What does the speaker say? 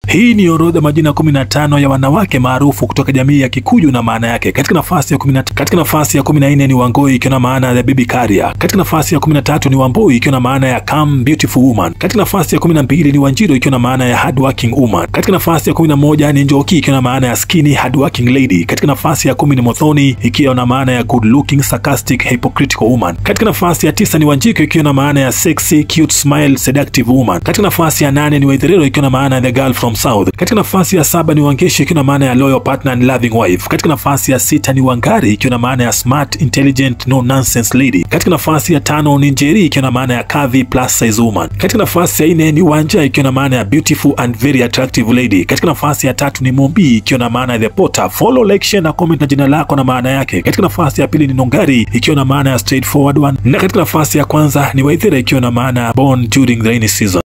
Hii ni orodha majina 15 ya wanawake maarufu kutoka jamii ya Kikuyu na maana yake. Katika nafasi ya 10, katika nafasi ya 14 ni Wangoi ikiwa na maana ya baby carrier. Katika nafasi ya 13 ni Wambui ikiwa na maana ya calm beautiful woman. Katika nafasi ya 12 ni Wanjiro ikiwa na maana ya hardworking woman. Katika nafasi ya 11 ni Njoki ikiwa na maana ya skinny hardworking lady. Katika nafasi ya 10 ni Mothoni ikiwa na maana ya good looking sarcastic hypocritical woman. Katika nafasi ya 9 ni Wanjiko ikiwa na maana ya sexy cute smile seductive woman. Katika nafasi ya 8 ni Waitherero ikiwa na maana ya the girl from south. Katika nafasi ya 7 ni Wangeshi ikiwa na maana ya loyal partner and loving wife. Katika nafasi ya 6 ni Wangari ikiwa na maana ya smart intelligent no nonsense lady. Katika nafasi ya 5 ni Njeri ikiwa na maana ya curvy plus size woman. Katika nafasi ya 4 ni Wanja ikiwa na maana ya beautiful and very attractive lady. Katika nafasi ya 3 ni Mumbi ikiwa na maana ya the potter. Follow, like, share na comment na jina lako na maana yake. Katika nafasi ya 2 ni Nongari ikiwa na maana ya straightforward one, na katika nafasi ya 1 ni Waithera ikiwa na maana born during the rainy season.